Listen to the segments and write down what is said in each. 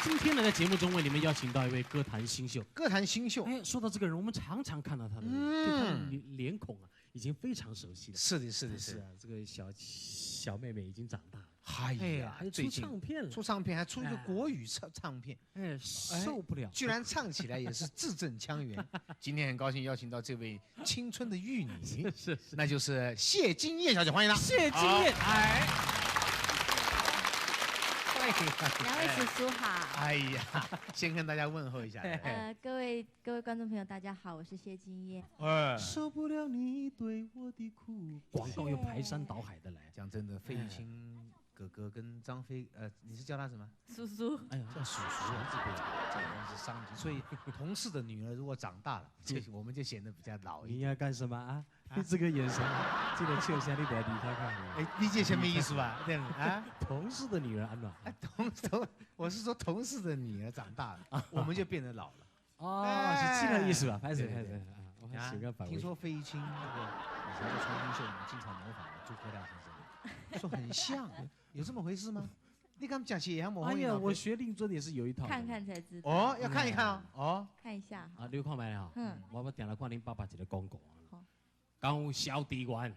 今天呢，在節目中為你們邀請到一位歌壇新秀。歌壇新秀，哎，說到這個人，我們常常看到他的，對他的臉孔啊，已經非常熟悉了。是的，是的，是是啊，這個小小妹妹已經長大了。哎呀，還出唱片了，出唱片還出一個國語唱片，哎，受不了，居然唱起來也是字正腔圓。今天很高興邀請到這位青春的玉女，是是，那就是謝金燕小姐，歡迎她。謝金燕，哎，兩位叔叔好。哎呀，先跟大家問候一下。各位觀眾朋友，大家好，我是謝金燕。哎，受不了你對我的苦。廣告又排山倒海的來。講真的，費玉清哥哥跟張飛，你是叫他什麼？叔叔。哎呀，叫叔叔，這個是傷心。所以同事的女兒如果長大了，這我們就顯得比較老一點。你要幹什麼啊？你這個眼神，這個笑聲，你得離開看。哎，理解什麼意思吧？對啊，同事的女兒安怎？同，我是說同事的女兒長大了，我們就變得老了。哦，是這個意思吧？歹勢歹勢啊！我聽說費玉清那個以前在長青秀，我們經常模仿諸葛亮先生，說很像，有這麼回事嗎？你敢講起也模仿？哎呀，我學令尊也是有一套。看看才知道。哦，要看一看哦。哦，看一下。啊，你看覓啊？嗯。我定來看恁爸爸一個廣告。講有小地員，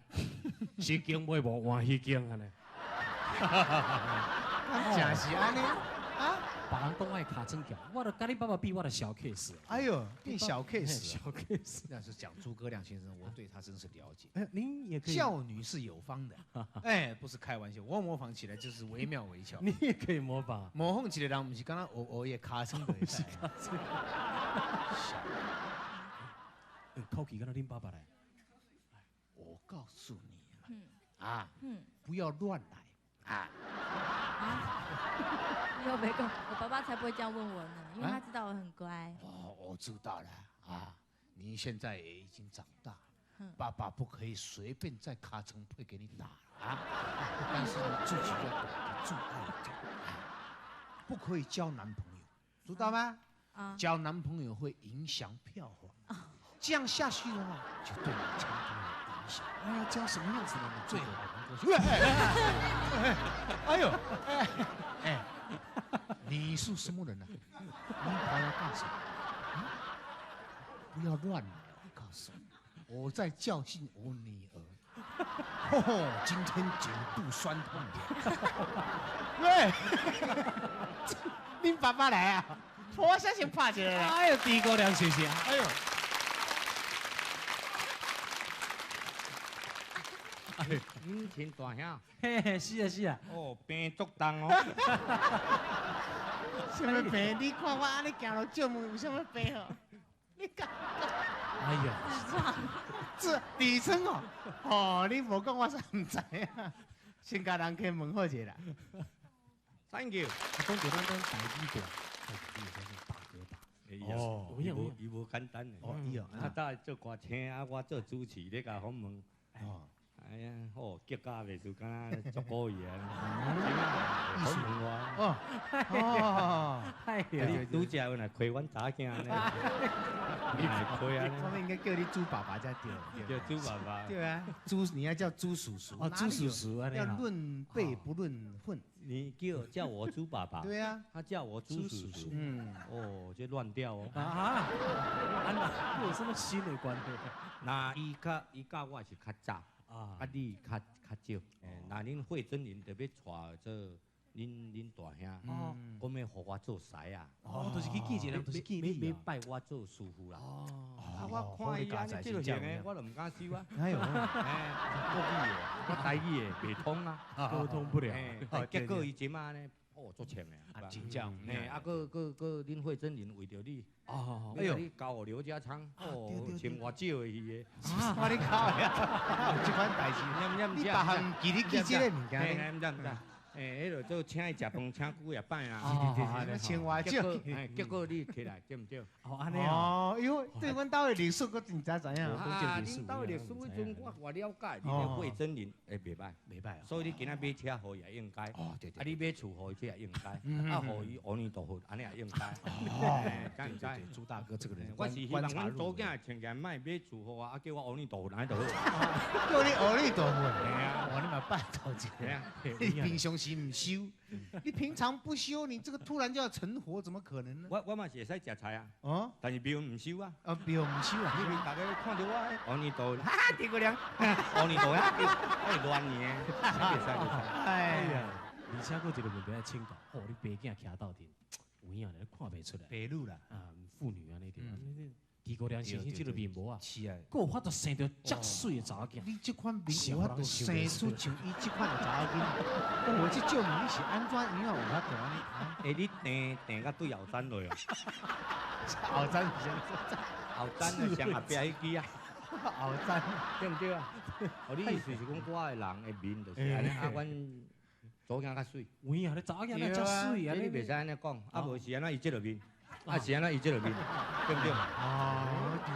這間買無換彼間按呢。真是按呢啊！別人講我尻川橋，我著佮你爸爸比，我著小 case。哎呦，變小 case，小 case。那是講諸葛亮先生，我對他真是了解。哎，您也可以。教女是有方的，哎，不是開玩笑，我模仿起來就是惟妙惟肖。你也可以模仿。模仿起來人毋是敢若學學伊尻川的。是尻川。口氣敢若恁爸爸來。我告訴你啊，不要亂來啊！又沒講，我爸爸才不會這樣問我呢，因為他知道我很乖。哦，我知道了啊，你現在也已經長大了，爸爸不可以隨便在尻川配給你打了啊！但是你自己要懂得注意一點，不可以交男朋友，知道嗎？啊，交男朋友會影響票房，這樣下去的話，就對你前途有影響。哎呀，交什麼樣子的呢？最好能夠。哎呦，哎哎，你是什麼人呢？你跑來幹什麼？不要亂來！我告訴你，我在教訓我女兒。今天頸部酸痛的。喂，你爸爸來啊？我相信拍起來了。哎呦，諸葛亮謝謝。哎呦。恁親大兄，嘿嘿，是啊是啊。哦，病足重哦。啥物病？你看我按呢行路借問有啥物病哦？你講。哎呀，痔痔瘡哦。哦，你無講我煞毋知影。先共人客問好者啦。 Thank you。講到咱講台語歌，台語歌是大哥大。哦，伊無伊無簡單的。哦，伊哦。較早做歌星啊，我做主持咧共訪問。哦。哎呀，好，激甲袂輸，敢若足古意啊！訪問我。哦哦，哎呀，你拄則有來開阮查囝呢？你來開啊？我們應該叫你朱爸爸才對。叫朱爸爸。對啊，朱你要叫朱叔叔。哦，朱叔叔啊，要論輩不論份。你叫我朱爸爸。對啊。他叫我朱叔叔。嗯。哦，這亂掉哦。啊？啊，有什麼新的關係？那伊佮我是較早。啊！你較少，若恁惠貞林特別帶做恁大兄，講欲予我做師啊！哦，就是去見一個人，就是見你，欲拜我做師傅啦。哦，啊，我看伊按呢這個型的，我就毋敢收啊。哎呦，國語的，我台語的袂通啊，溝通不了。結果伊這馬呢，哦，足穿的，啊，真正，嘿，啊，閣閣閣，恁惠貞林為著你，哦，哎呦，你交予劉家昌，哦，穿偌少的戲的，我你靠呀，有這款代誌，你別項記你記這个物件咧，毋知毋知，欸，彼落做請伊食飯，請久也歹啊，穿偌少，結果你起來對毋對？哦，按呢哦，因為對阮兜的歷史，我真知知影。啊，恁兜的歷史彼陣我偌了解，你個惠貞林會袂歹，袂歹。所以你今仔買車予伊也應該。哦，對對。啊，你買厝予伊這也應該，啊，予伊阿彌陀佛，按呢也應該。哦，敢毋知？朱大哥這個人，我是希望阮查某囝千萬莫買厝予我，啊，叫我阿彌陀佛，按呢就好。叫你阿彌陀佛。嘿啊，哇，你嘛拜託一下。你平常時时毋修，你平常不修，你這個突然就要成佛，怎麼可能呢？我嘛是會使食菜啊，哦，但是廟毋修啊。啊，廟毋修啊。你大家看著我，阿彌陀，哈哈，諸葛亮，阿彌陀啊，我是亂的，袂使袂使。哎呀，而且閣一個問題愛請教，吼，你爸囝徛鬥陣，有影咧看袂出來。白女啦，啊，婦女按呢對。諸葛亮先生這個面膜啊，是啊，閣有法度生著遮媠的查某囝。你這款面有法度生出像伊這款的查某囡仔，我這少問你是按怎樣有法度按呢？欸，你訂訂到對後山落哦。後山是啥？後山的上後壁彼支啊。後山對毋對啊？哦，你意思是講我的人的面就是按呢，啊，阮祖囝較媠。有影，你查某囝遮媠啊？你袂使按呢講，啊無是按怎伊這個面。啊是按怎伊這個面，對毋對？哦，對，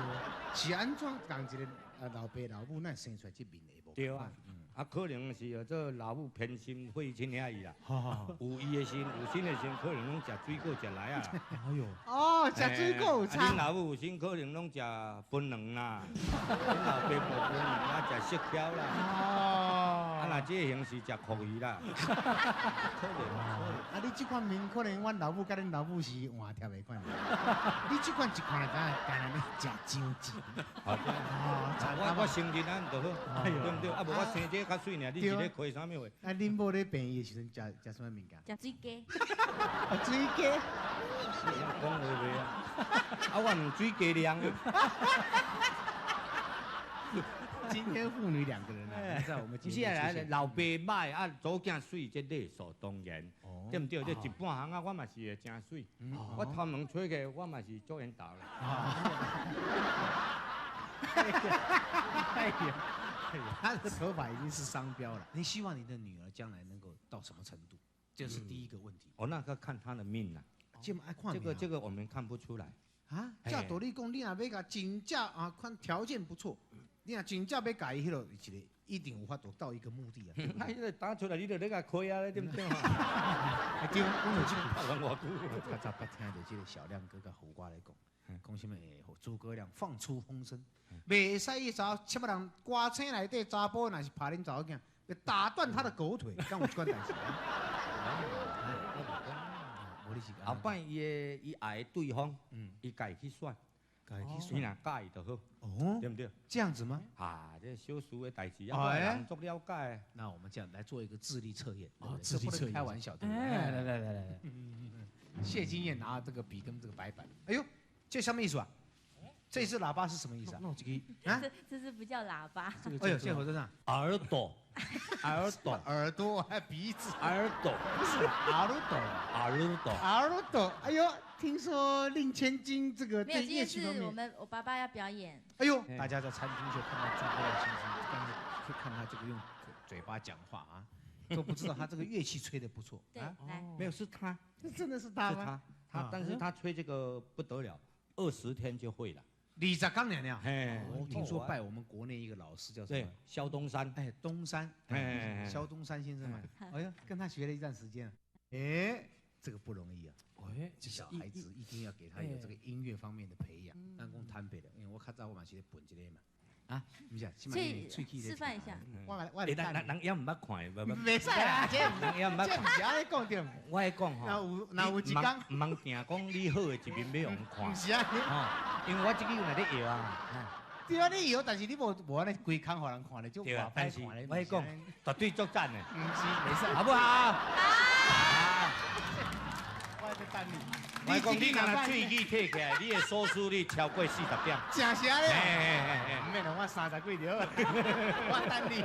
是按怎仝一個啊老爸老母，哪會生出來這面會無？對啊，啊可能是叫做老母偏心慧親遐伊啦，有伊的心，有心的心，可能攏食水果食梨仔啦。哎喲，哦，食水果有差。恁老母有心可能攏食檳榔啦，恁老爸無檳榔啊，食雪橇啦。哦。啊，若這个型是食蛞蝓啦。可能。啊，你這款面可能阮老母佮恁老母是換貼的款。你這款一看就知影，干焦咧食樟子。哦，我承認按呢就好，對毋對？啊，無我生這個較媠爾，你是咧開啥物話？啊，恁某咧病院的時陣食食啥物物件？食水雞。啊，水雞。你講話袂啊？啊，我毋水雞量。今天父女兩個人啊，在我們不是啊，老爸歹啊，祖囝媠，這理所當然，對毋對？這一半項啊，我嘛是會誠媠。我頭毛吹起，我嘛是做緣投啦。哎呀，他的頭髮已經是商標了。你希望你的女兒將來能夠到什麼程度？這是第一個問題。哦，那個看她的命啦。這個我們看不出來。啊，照道理講，你若欲共真正啊，看條件不錯。你若真正欲共伊彼落一個，一定有法度到一個目的啊！那彼個打出來，你就咧共開啊，對毋對？對，阮有這個，我較早捌聽著這個小亮哥佮胡瓜咧講，講啥物？諸葛亮放出風聲，袂使伊查啥物人歌星內底查埔若是拍恁查某囝，打斷他的狗腿，敢有這款代誌？後擺伊愛的對方，伊家己去選。你若佮意就好，對不對？這樣子嗎？啊，這小事的代誌啊，我人足了解。那我們這樣來做一個智力測驗，智力測驗，開玩笑，對不對？來來來來來，謝金燕拿這個筆跟這個白板，哎呦，這什麼意思啊？這支喇叭是什麼意思啊？啊，這是不叫喇叭。哎呦，謝火車長，耳朵，耳朵，耳朵還鼻子，耳朵，不是耳朵，耳朵，耳朵，哎呦。聽說令千金這個沒有，今天是我們我爸爸要表演。哎呦，大家在餐廳就看到諸葛亮先生，剛才去看他這個用嘴巴講話啊，都不知道他這個樂器吹得不錯。對，來，沒有是他，這真的是他嗎？是他，但是他吹這個不得了，20天就會了。20天了了。哎，我聽說拜我們國內一個老師叫什麼？蕭東山。哎，東山，哎，蕭東山先生嘛。哎呦，跟他學了一段時間，哎，這個不容易啊。哎，這小孩子一定要給他有這個音樂方面的培養。咱講坦白的，因為我較早我嘛是咧笨一個嘛。啊，毋是啊，所以示範一下。我人人也毋捌看，袂使啦，這人也毋捌這毋是按呢講對。我會講吼，若有一天，毋通定講你好的一面欲予人看。毋是按呢，因為我這支有若咧搖啊。對啊，你搖，但是你無按呢規空予人看咧，就偌歹看咧。我會講，絕對足讚的。毋是，袂使，好不好？好。我講你若喙齒提起來，你的收視率超過40點。真是按呢？毋免啦，我30幾就好。我等你，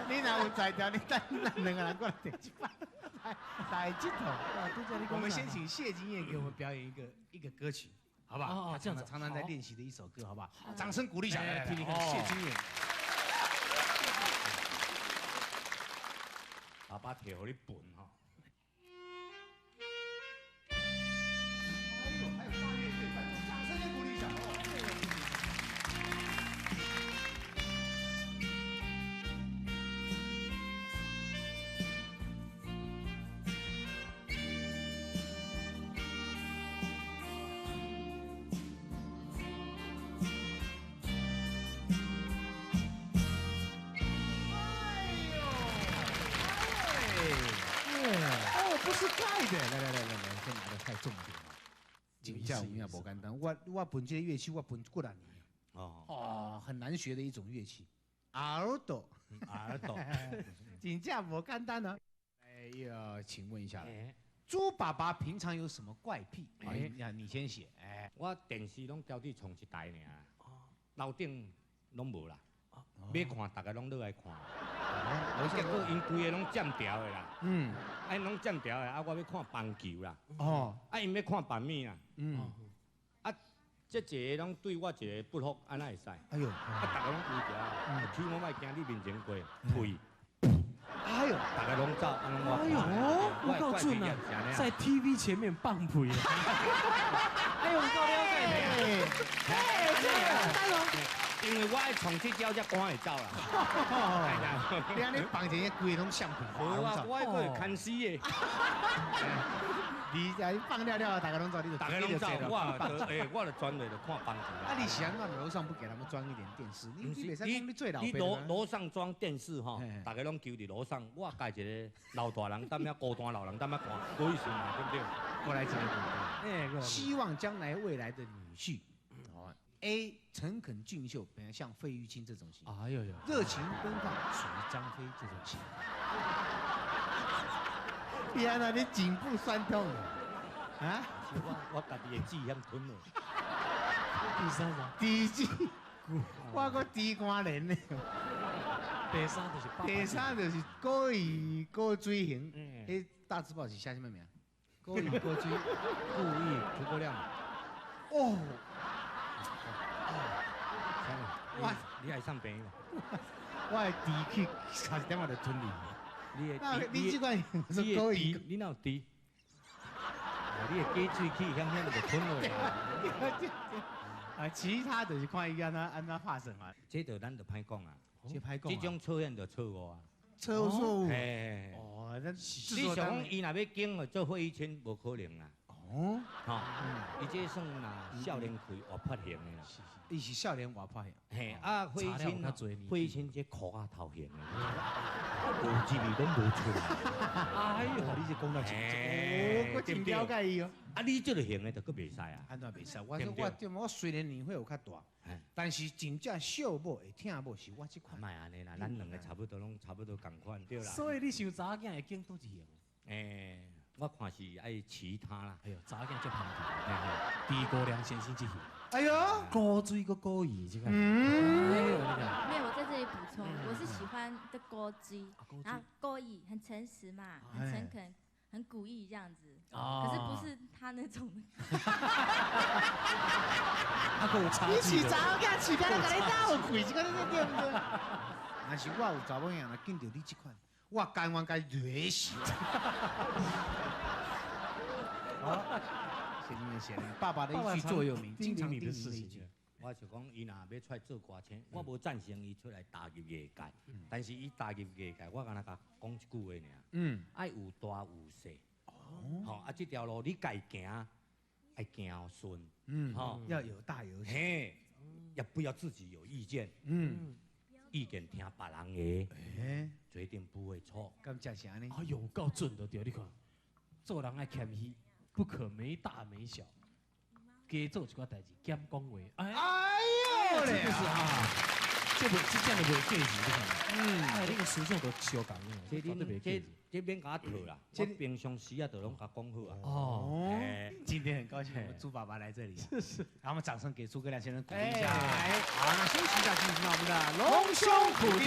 你若有才調，你等咱兩個人過來提一擺，來這頭。我們先請謝金燕給我們表演一個歌曲，好不好？這樣子常常在練習的一首歌，好不好？掌聲鼓勵一下，聽聽看謝金燕。爸爸提予你笨吼。对？来来来来来，先拿得太重点了。真正有影无简单。我本这个乐器我本过两年。哦哦，很难学的一种乐器，耳朵，耳朵，真正无简单呢。哎，要请问一下，朱爸爸平常有什么怪癖？哎，你先写。哎，我电视拢调去创一台尔，楼顶拢无啦。欲看，逐家拢落来看。结果𪜶规个拢占调的啦。嗯。啊，𪜶拢占调的，啊，我欲看棒球啦。哦。啊，𪜶欲看别物啦。嗯。啊，这一个拢对我一个不服，按怎会使？哎呦。啊，逐家拢围住，起码莫惊你面前过，屁。哎呦！逐家拢走，按呢我。哎呦，有够准啊！在 TV 前面放屁。哎呦，够了解的。哎，这个单哦。因为我爱创这招才赶会走啦。你按呢房间规拢相片。无啊，我爱阁会牵死的。你你放了了，逐家拢走，你就逐家拢走，我就我就转来就看棒球。啊，你是按怎楼上不给他们装一点电视？你你袂使讲你做老你楼楼上装电视吼，逐家拢求伫楼上，我家一个老大人踮遐孤单老人踮遐看，无意思嘛，对不对？过来一个问题，希望将来未来的女婿。A 诚恳俊秀，本来像费玉清这种型。哎呦呦，热情奔放，属于张飞这种型。你按怎你颈部酸痛啊？我家己的志向吞了。第三啥？第四，我阁猪肝连呢。第三就是第三就是高义高水型。彼大字报是写啥物名？高义高水，故意诸葛亮。哦。我，你爱送朋友？我的猪去差一点仔就吞去。你的，你这款是高义，你哪有猪？你的鸡喙齿险险就吞落去。啊，其他就是看伊按怎按怎拍算啊。这就咱就歹讲啊，这歹讲。这种错验就错误啊。错误。哦，你想讲伊若欲拣做费玉清，无可能啦。哦，吼，伊这算啦少年开活泼型的啦。伊是少年活泼型。嘿，啊，费玉清，费玉清这箍仔头型的，无一字拢无出来。哎呦，你这讲到真，我真了解伊哦。啊，你这个型的就阁袂使啊。按怎袂使？我说我对我虽然年岁有较大，但是真正惜某会疼某是我这款。莫按呢啦，咱两个差不多拢差不多仝款对啦。所以你想查某囝会拣佗一型？欸，我看是爱其他啦。哎呦，查某囝足芳甜。诸葛亮先生这型。哎呦，高水阁古意这个。嗯。没有，我在这里补充，我是喜欢的古锥，然后古意很诚实嘛，很诚恳，很古意这样子。可是不是他那种的。啊，阁有差距。你饲查某囝饲甲咧，共你斗气，这个对不对？若是我有查某囝，若见著你这款，我甘愿共伊掠死。好，谢谢谢谢。爸爸的一句座右铭，经常叮咛的一句。我就讲，伊若欲出来做歌星，我无赞成伊出来踏入艺界，但是伊踏入艺界，我干焦共讲一句话尔。嗯。爱有大有小。哦。吼啊，这条路你家行，爱行顺。嗯。吼，要有大有小。嘿，也不要自己有意见。嗯。意见听别人的，决定不会错。敢真是按呢？哎呦，够准的对，你看，做人爱谦虚，不可没大没小，加做一寡代志，减讲话。哎呦，这就是啊，这袂这这样就袂过时，你看。嗯，哎，你个思想都相仝的，这恁这这免共我套啦，我平常时啊，就拢共讲好啊。哦，今天很高兴我们朱爸爸来这里，是是，然后我们掌声给诸葛亮先生鼓励一下。好，那休息一下，进行到我们的龙兄虎弟。